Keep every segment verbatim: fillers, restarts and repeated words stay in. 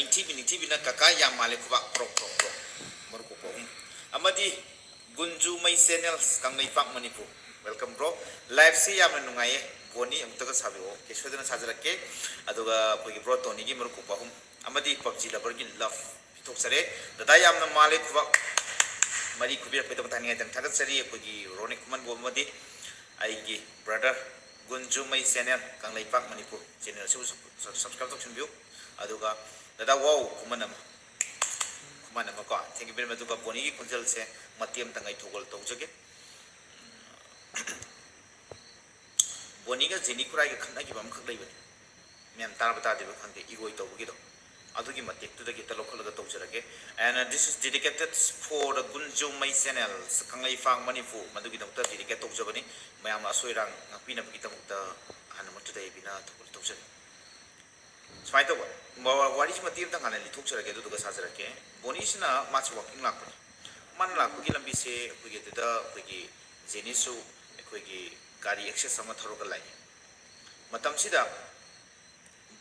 ꯅꯤꯡꯊꯤꯕꯤ ꯅꯤꯡꯊꯤꯕꯤꯅ "ꯀꯀꯥ ꯌꯥꯝ ꯃꯥꯜꯂꯦ ꯈꯨꯕꯥꯛ ꯄ꯭ꯔꯣꯛ ꯄ꯭ꯔꯣꯛ ꯄ꯭ꯔꯣꯛ", ꯃꯔꯨꯞ ꯀꯣꯛꯄ ꯑꯍꯨꯝ꯫ ꯑꯃꯗꯤ ꯒꯨꯟꯖꯨ ꯃꯩ channel, Kangleipak, Manipur. Welcome bro, live ꯁꯤ ꯌꯥꯝꯅ ꯅꯨꯡꯉꯥꯏꯌꯦ, ꯕꯣꯅꯤ ꯑꯃꯨꯛꯇꯒ ꯁꯥꯕꯤꯔꯛꯑꯣ꯫ ꯑꯣꯀꯦ, ꯁꯣꯏꯗꯅ ꯁꯥꯖꯔꯛꯀꯦ꯫ ꯑꯗꯨꯒ ꯑꯩꯈꯣꯏꯒꯤ ꯕ꯭ꯔꯣ ꯇꯣꯅꯤꯒꯤ ꯃꯔꯨꯞ ꯀꯣꯛꯄ ꯑꯍꯨꯝ ꯑꯃꯗꯤ ꯄꯞꯖꯤ ꯂꯚꯔꯒꯤ ꯂꯚ ꯄꯤꯊꯣꯛꯆꯔꯦ꯫ ꯗꯗꯥ ꯌꯥꯝꯅ ꯃꯥꯜꯂꯦ ꯈꯨꯕꯥꯛ ꯃꯔꯤ ꯈꯨꯕꯤꯔꯛꯄꯒꯤꯗꯃꯛ ꯊꯥꯅꯤꯡꯉꯥꯏꯇꯪ ꯊꯥꯒꯠꯆꯔꯤ꯫ ꯑꯩꯈꯣꯏꯒꯤ ꯔꯣꯅꯤꯛ ꯈꯨꯃꯟꯕꯨ ꯑꯃꯗꯤ ꯑꯩꯒꯤ ꯕ꯭ꯔꯗꯔ ꯒꯨꯟꯖꯨ ꯃꯩ ꯆꯦꯅꯦꯜ, ꯀꯪꯂꯩꯄꯥꯛ, ꯃꯅꯤꯄꯨꯔ ꯆꯦꯅꯦꯜ ꯑꯁꯤꯕꯨ ꯁꯕ-, ꯁꯕꯁꯀ꯭ꯔꯥꯏꯕ ꯇꯧꯁꯤꯟꯕꯤꯌꯨ꯫ ꯑꯗꯨꯒ ꯗꯗꯥ ꯋꯥꯎ ꯈꯨꯃꯟ ꯑꯃ, ꯈꯨꯃꯟ ꯑꯃ ꯀꯣ, thank you very much꯫ ꯑꯗꯨꯒ ꯕꯣꯅꯤꯒꯤ ꯈꯣꯟꯖꯦꯜꯁꯦ ꯃꯇꯦꯛ ꯑꯃꯇꯪ ꯑꯩ ꯊꯧꯒꯜ ꯇꯧꯖꯒꯦ꯫ ꯕꯣꯅꯤꯒ ꯖꯦꯅꯤ ꯈꯨꯔꯥꯏꯒ ꯈꯠꯅꯈꯤꯕ ꯑꯃꯈꯛ ꯂꯩꯕꯅꯤ, ꯃꯌꯥꯝ ꯇꯥꯔꯕ ꯇꯥꯗ꯭ꯔꯤꯕ ꯈꯪꯗꯦ, ꯏꯔꯣꯏ ꯇꯧꯕꯒꯤꯗꯣ꯫ ꯑꯗꯨꯒꯤ ꯃꯇꯦꯛꯇꯨꯗꯒꯤ ꯍꯦꯛꯇ ꯂꯧꯈꯠꯂꯒ ꯇꯧꯖꯔꯒꯦ꯫ And uh, this is dedicated for the Gunjumei channel, Kangleipak, Manipur. ꯃꯗꯨꯒꯤꯗꯃꯛꯇ dedicate ꯇꯧꯖꯕꯅꯤ꯫ ꯃꯌꯥꯝꯅ ꯑꯁꯣꯏ ꯑꯔꯥꯡ ꯉꯥꯛꯄꯤꯅꯕꯒꯤꯗꯃꯛꯇ ꯑꯍꯥꯟꯕ ꯃꯛꯇꯗ ꯑꯩ ꯕꯤꯅ ꯊꯧꯒꯜ ꯇꯧꯖꯔꯤ꯫ ꯁꯨꯃꯥꯏꯅ ꯇꯧꯕ, ꯋꯥ-, ꯋꯥꯔꯤꯁꯤ ꯃꯇꯦꯛ ꯑꯃꯇꯪ ꯍꯥꯟꯅ ꯂꯤꯊꯣꯛꯆꯔꯒꯦ, ꯑꯗꯨꯗꯨꯒ ꯁꯥꯖꯔꯛꯀꯦ꯫ ꯕꯣꯅꯤꯁꯤꯅ ꯃꯥꯁꯤ walking ꯂꯥꯛꯄꯅꯤ꯫ ꯃꯥꯅ ꯂꯥꯛꯄꯒꯤ ꯂꯝꯕꯤꯁꯦ ꯑꯩꯈꯣꯏꯒꯤ ꯑꯗꯨꯗ ꯑꯩꯈꯣꯏꯒꯤ ꯖꯦꯅꯤꯁꯨ ꯑꯩꯈꯣꯏꯒꯤ ꯒꯥꯔꯤ ꯑꯦꯛꯁꯦꯁ ꯑꯃ ꯊꯧꯔꯒ ꯂꯥꯛꯏ꯫ ꯃꯇꯝꯁꯤꯗ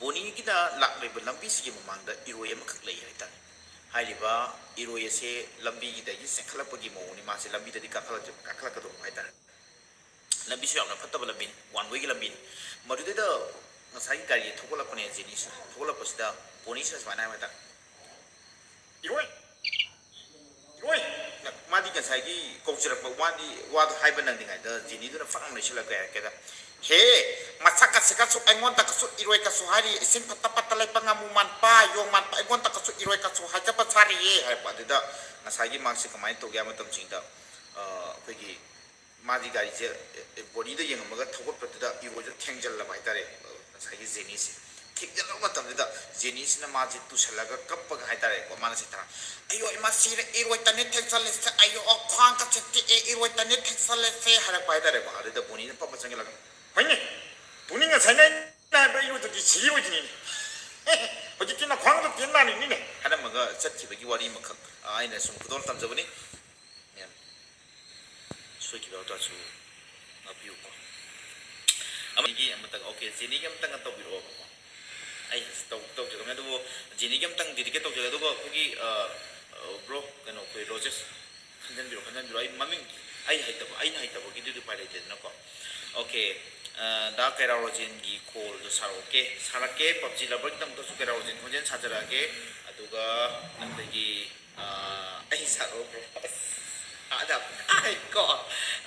ꯕꯣꯅꯤꯒꯤꯅ ꯂꯥꯛꯂꯤꯕ ꯂꯝꯕꯤꯁꯤꯒꯤ ꯃꯃꯥꯡꯗ ꯏꯔꯣꯏ ꯑꯃꯈꯛ ꯂꯩ ꯍꯥꯏꯇꯥꯔꯦ꯫ ꯍꯥꯏꯔꯤꯕ ꯏꯔꯣꯏ ꯑꯁꯦ ꯂꯝꯕꯤꯒꯤꯗꯒꯤ ꯆꯦꯟꯈꯠꯂꯛꯄꯒꯤ ꯃꯑꯣꯡꯅꯤ꯫ ꯃꯥꯁꯦ ꯂꯝꯕꯤꯗꯗꯤ ꯀꯥꯈꯠꯂꯛꯇꯦ, ꯀꯥꯈꯠꯂꯛꯀꯗꯧꯕ ꯍꯥꯏꯇꯥꯔꯦ꯫ ꯂꯝꯕꯤꯁꯨ ꯌꯥꯝꯅ ꯐꯠꯇꯕ ꯂꯝꯕꯤꯅꯤ, ꯋꯥꯟ ꯋꯦꯒꯤ ꯂꯝꯕꯤꯅꯤ꯫ ꯃꯗꯨꯗꯩꯗ ꯉꯁꯥꯏꯒꯤ ꯒꯥꯔꯤ ꯊꯧꯒꯠꯂꯛꯄꯅꯦ ꯖꯦꯅꯤꯁꯤꯅ꯫ ꯊꯧꯒꯠꯂꯛꯄꯁꯤꯗ ꯕꯣꯅꯤꯁꯤꯅ ꯁꯨꯃꯥꯏꯅ ꯍꯥꯏꯕ ꯍꯥꯏꯇꯥꯔꯦ, "ꯏꯔꯣꯏ, ꯏꯔꯣꯏ!" ꯃꯥꯗꯤ ꯉꯁꯥꯏꯒꯤ ꯀꯧꯖꯔꯛꯄ ꯋꯥꯗꯤ, ꯋꯥꯗꯣ ꯍꯥꯏꯕ ꯅꯪꯗ꯭ꯔꯤꯉꯩꯗ ꯖꯦꯅꯤꯗꯨꯅ ꯐꯠ ꯂꯥꯎꯅ ꯂꯩꯁꯤꯜꯂꯒ ꯀꯩ ꯍꯥꯏꯔꯛꯀꯦꯗ, "ꯍꯦ, ꯃꯁꯛ ꯑꯁꯤꯒꯁꯨ ꯑꯩꯉꯣꯟꯗꯒꯁꯨ ꯏꯔꯣꯏꯒꯁꯨ ꯍꯥꯏꯔꯤ, ꯏꯁꯤꯡ ꯐꯠꯇ ꯐꯠꯇ ꯂꯩꯕ ꯉꯥꯃꯨ ꯃꯥꯟꯕ, ꯌꯣꯡ ꯃꯥꯟꯕ, ꯑꯩꯉꯣꯟꯗꯒꯁꯨ ꯏꯔꯣꯏꯒꯁꯨ ꯍꯥꯏꯖꯕ ꯁꯥꯔꯤꯌꯦ" ꯍꯥꯏꯔꯛꯄ꯫ ꯑꯗꯨꯗ ꯉꯁꯥꯏꯒꯤ ꯃꯥꯁꯦ ꯀꯃꯥꯏꯅ ꯇꯧꯒꯦ ꯍꯥꯏꯕ ꯃꯇꯝꯁꯤꯗ, ꯑ, ꯑꯩꯈꯣꯏꯒꯤ ꯃꯥꯗꯤ ꯒꯥꯔꯤꯁꯦ, ꯑꯦ, ꯑꯦ, ꯕꯣꯅꯤꯗ ꯌꯦꯡꯉꯝꯃꯒ ꯊꯧꯒꯠꯄꯗꯨꯗ ꯏꯔꯣꯏꯗ ꯊꯦꯡꯖꯜꯂꯕ ꯍꯥꯏꯇꯥꯔꯦ, ꯉꯁꯥꯏꯒꯤ ꯖꯦꯅꯤꯁꯦ꯫ ꯊꯦꯡꯖꯜꯂꯕ ꯃꯇꯝꯗꯨꯗ ꯖꯦꯅꯤꯁꯤꯅ ꯃꯥꯁꯦ ꯇꯨꯁꯜꯂꯒ ꯀꯞꯄꯒ ꯍꯥꯏꯇꯥꯔꯦꯀꯣ, ꯃꯥꯅ ꯁꯤ ꯇꯥꯔ, "ꯑꯌꯣ ꯏꯃꯥ ꯁꯤꯔꯦ, ꯏꯔꯣꯏ ꯇꯅꯦ ꯊꯦꯡꯖꯜꯂꯦꯁꯦ, ꯑꯌꯣ ꯈ꯭ꯋꯥꯡꯒꯁꯦ ꯇꯦꯛꯑꯦ, ꯏꯔꯣꯏ ꯇꯅꯦ ꯊꯦꯡꯖꯜꯂꯦꯁꯦ" ꯍꯥꯏꯔꯛꯄ ꯍꯥꯏꯇꯥꯔꯦꯀꯣ꯫ ꯑꯗꯨꯗ ꯕꯣꯅꯤꯅ ꯄꯞꯄ ꯆꯪꯁꯤꯜꯂꯒ, "ꯍꯣꯏꯅꯦ, ꯕꯣꯅꯤ ꯉꯁꯥꯏꯅ ꯑꯩꯅ ꯍꯥꯏꯕ ꯏꯔꯣꯏꯗꯨꯗꯤ ꯁꯤꯔꯣꯏꯗꯣꯏꯅꯤꯅꯦ꯫ ꯍꯧꯖꯤꯛꯇꯤ ꯅꯈ꯭ꯋꯥꯡꯗꯣ ꯇꯦꯟ ꯇꯥꯅꯤꯡꯅꯤꯅꯦ" ꯍꯥꯏꯔꯝꯃꯒ ꯆꯠꯈꯤꯕꯒꯤ ꯋꯥꯔꯤ ꯑꯃꯈꯛ, ꯑ, ꯑꯩꯅ ꯁꯨꯝ ꯈꯨꯗꯣꯜ ꯇꯝꯖꯕꯅꯤ꯫ ꯃꯌꯥꯝ ꯁꯣꯏꯈꯤꯕ ꯌꯥꯎ ꯇꯥꯔꯁꯨ ꯉꯥꯛꯄꯤꯌꯨꯀꯣ꯫ ꯑꯃꯒꯤ ꯑꯃꯇꯪ, ꯑꯣꯀꯦ, ꯖꯦꯅꯤꯒꯤ ꯑꯃꯇꯪꯒ ꯇꯧꯕꯤꯔꯛꯑꯣꯕꯀꯣ꯫ ꯑꯩ ꯍꯧꯖꯤꯛ ꯇꯧ-, ꯇꯧꯖꯔꯝꯃꯦ, ꯑꯗꯨꯕꯨ ꯖꯦꯅꯤꯒꯤ ꯑꯝꯇꯪ ꯗꯤꯗꯤꯀꯦꯠ ꯇꯧꯖꯒꯦ꯫ ꯑꯗꯨꯒ ꯑꯩꯈꯣꯏꯒꯤ ꯕ꯭ꯔꯣ, ꯀꯩꯅꯣ, ꯑꯩꯈꯣꯏ ꯔꯣꯖꯦꯁ, ꯈꯟꯖꯟꯕꯤꯔꯣ, ꯈꯟꯖꯟꯕꯤꯔꯣ꯫ ꯑꯩ ꯃꯃꯤꯡ, ꯑꯩ ꯍꯩꯇꯕ, ꯑꯩꯅ ꯍꯩꯇꯕꯒꯤꯗꯨꯗꯤ ꯎꯄꯥꯏ ꯂꯩꯇꯦꯗꯅꯀꯣ꯫ ꯑꯣꯀꯦ꯫ ꯗꯥ ꯀꯩꯔꯥꯎ ꯔꯣꯖꯦꯟꯒꯤ ꯈꯣꯜꯗꯣ ꯁꯥꯔꯛꯑꯣꯀꯦ꯫ ꯁꯥꯔꯛꯀꯦ꯫ ꯄꯞꯖꯤ ꯂꯚꯔꯒꯤꯗꯃꯛꯇꯁꯨ ꯀꯩꯔꯥꯎ ꯔꯣꯖꯦꯟ ꯈꯣꯟꯖꯦꯜ ꯁꯥꯖꯔꯛꯑꯒꯦ꯫ ꯑꯗꯨꯒ ꯑꯩꯈꯣꯏꯒꯤ, ꯑꯩ ꯁꯥꯔꯛꯑꯣ ꯕ꯭ꯔꯣ꯫ ꯑꯗ ꯀꯣ꯫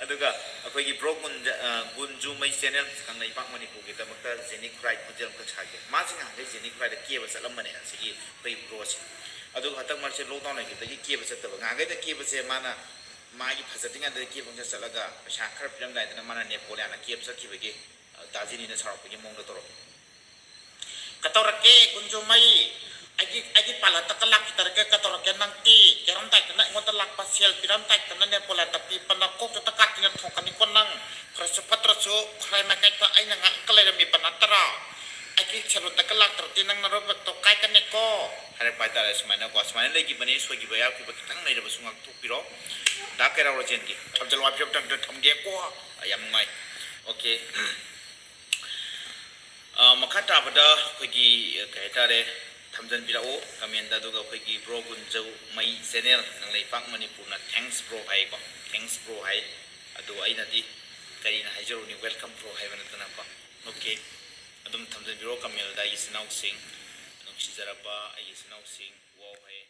ꯑꯗꯨꯒ ꯑꯩꯈꯣꯏꯒꯤ ꯕ꯭ꯔꯣ ꯒꯨꯟꯖ-, ꯑ, ꯒꯨꯟꯖꯨꯃꯩ ꯆꯦꯅꯦꯜ, ꯀꯪꯂꯩꯄꯥꯛ ꯃꯅꯤꯄꯨꯔꯒꯤꯗꯃꯛꯇ ꯖꯦꯅꯤ ꯈꯨꯔꯥꯏ ꯈꯣꯟꯖꯦꯜ ꯑꯃꯈꯛ ꯁꯥꯒꯦ꯫ ꯃꯥꯁꯤ ꯉꯍꯥꯟꯈꯩ ꯖꯦꯅꯤ ꯈꯨꯔꯥꯏꯗ ꯀꯦꯕ ꯆꯠꯂꯝꯕꯅꯦ, ꯑꯁꯤꯒꯤ ꯑꯩꯈꯣꯏ ꯕ꯭ꯔꯣꯁꯦ꯫ ꯑꯗꯨꯒ ꯍꯟꯗꯛ ꯃꯔꯛꯁꯦ ꯂꯣꯛꯗꯥꯎꯟ ꯂꯩꯈꯤꯕꯗꯒꯤ ꯀꯦꯕ ꯆꯠꯇꯕ꯫ ꯉꯍꯥꯟꯈꯩꯗ ꯀꯦꯕꯁꯦ ꯃꯥꯅ ꯃꯥꯒꯤ ꯐꯖꯗ꯭ꯔꯤꯉꯩꯗ ꯀꯦꯕ ꯈꯣꯡꯆꯠ ꯆꯠꯂꯒ ꯄꯩꯁꯥ ꯈꯔ ꯄꯤꯔꯝꯗꯥꯏꯗꯅ ꯃꯥꯅ ꯅꯦꯄꯣꯂꯤꯌꯥꯟꯗ ꯀꯦꯕ ꯆꯠꯈꯤꯕꯒꯤ, ꯑ, ꯗꯥ ꯖꯦꯅꯤꯅ ꯁꯥꯎꯔꯛꯄꯒꯤ ꯃꯑꯣꯡꯗ ꯇꯧꯔꯝꯃꯤ꯫ ꯀꯩꯗꯧꯔꯒꯦ ꯒꯨꯟꯖꯨꯃꯩ? ꯑꯩꯒꯤ, ꯑꯩꯒꯤ ꯄꯥꯂꯥꯇꯒ ꯂꯥꯛꯈꯤꯗꯔꯒꯦ ꯀꯩꯗꯧꯔꯒꯦ ꯅꯪꯗꯤ? ꯀꯦꯔꯝꯗꯥꯏꯗꯅ ꯑꯩꯉꯣꯟꯗ ꯂꯥꯛꯄ, ꯁꯦꯜ ꯄꯤꯔꯝꯗꯥꯏꯗꯅ ꯅꯦꯄꯣꯂꯤꯌꯥꯟꯗ ꯄꯤꯕ ꯅꯀꯣꯛꯇꯨꯗ ꯀꯥꯇꯤꯅ ꯊꯣꯛꯀꯅꯤꯀꯣ ꯅꯪ꯫ ꯐꯔꯁꯨ ꯐꯠꯇ꯭ꯔꯁꯨ ꯈꯨꯔꯥꯏ ꯃꯥꯏꯀꯩꯗ ꯑꯩꯅ ꯉꯥꯛꯑꯒ ꯂꯩꯔꯝꯃꯤꯕ ꯅꯠꯇ꯭ꯔꯥ? ꯑꯩꯒꯤ ꯁꯦꯜꯂꯣꯟꯗꯒ ꯂꯥꯛꯇ꯭ꯔꯗꯤ ꯅꯪ ꯅꯔꯣꯏꯕꯛꯇꯣ ꯀꯥꯏꯒꯅꯤꯀꯣ꯫ ꯍꯥꯏꯔꯛꯄ ꯍꯥꯏꯇꯥꯔꯦ꯫ ꯁꯨꯃꯥꯏꯅꯀꯣ, ꯁꯨꯃꯥꯏꯅ ꯂꯩꯈꯤꯕꯅꯤ, ꯁꯣꯏꯈꯤꯕ ꯌꯥꯎꯈꯤꯕ ꯈꯤꯇꯪ ꯂꯩꯔꯕꯁꯨ ꯉꯥꯛꯊꯣꯛꯄꯤꯔꯣ꯫ ꯗꯥ ꯀꯩꯔꯥꯎ ꯔꯣꯖꯦꯟꯒꯤ ꯊꯝꯖꯜꯂꯣ ꯍꯥꯏꯕꯁꯦ ꯑꯝꯇꯪ ꯊꯝꯒꯦꯀꯣ꯫ ꯑ, ꯌꯥꯝ ꯅꯨꯡꯉꯥꯏ꯫ ꯑꯣꯀꯦ꯫ ꯑ, ꯃꯈꯥ ꯇꯥꯕꯗ ꯑꯩꯈꯣꯏꯒꯤ, ꯑ, ꯀꯩ ꯍꯥꯏꯇꯥꯔꯦ, ꯊꯝꯖꯟꯕꯤꯔꯛꯑꯣ ꯀꯃꯦꯟꯗ꯫ ꯑꯗꯨꯒ ꯑꯩꯈꯣꯏꯒꯤ ꯕ꯭ꯔꯣ ꯒꯨꯟꯖꯧꯃꯩ ꯆꯦꯅꯦꯜ, ꯀꯪꯂꯩꯄꯥꯛ ꯃꯅꯤꯄꯨꯔꯅ "Thanks bro" ꯍꯥꯏꯀꯣ, "Thanks bro" ꯍꯥꯏ꯫ ꯑꯗꯣ ꯑꯩꯅꯗꯤ ꯀꯔꯤꯅ ꯍꯥꯏꯖꯔꯨꯅꯤ, "Welcome bro" ꯍꯥꯏꯕ ꯅꯠꯇꯅꯀꯣ꯫ ꯑꯣꯀꯦ, ꯑꯗꯨꯝ ꯊꯝꯖꯟꯕꯤꯔꯣ ꯀꯃꯦꯟꯗ, ꯑꯩꯒꯤ ꯏꯆꯤꯟ ꯏꯅꯥꯎꯁꯤꯡ, ꯅꯨꯡꯁꯤꯖꯔꯕ ꯑꯩꯒꯤ ꯏꯆꯤꯟ ꯏꯅꯥꯎꯁꯤꯡ꯫ ꯋꯥꯎ ꯍꯥꯏ꯫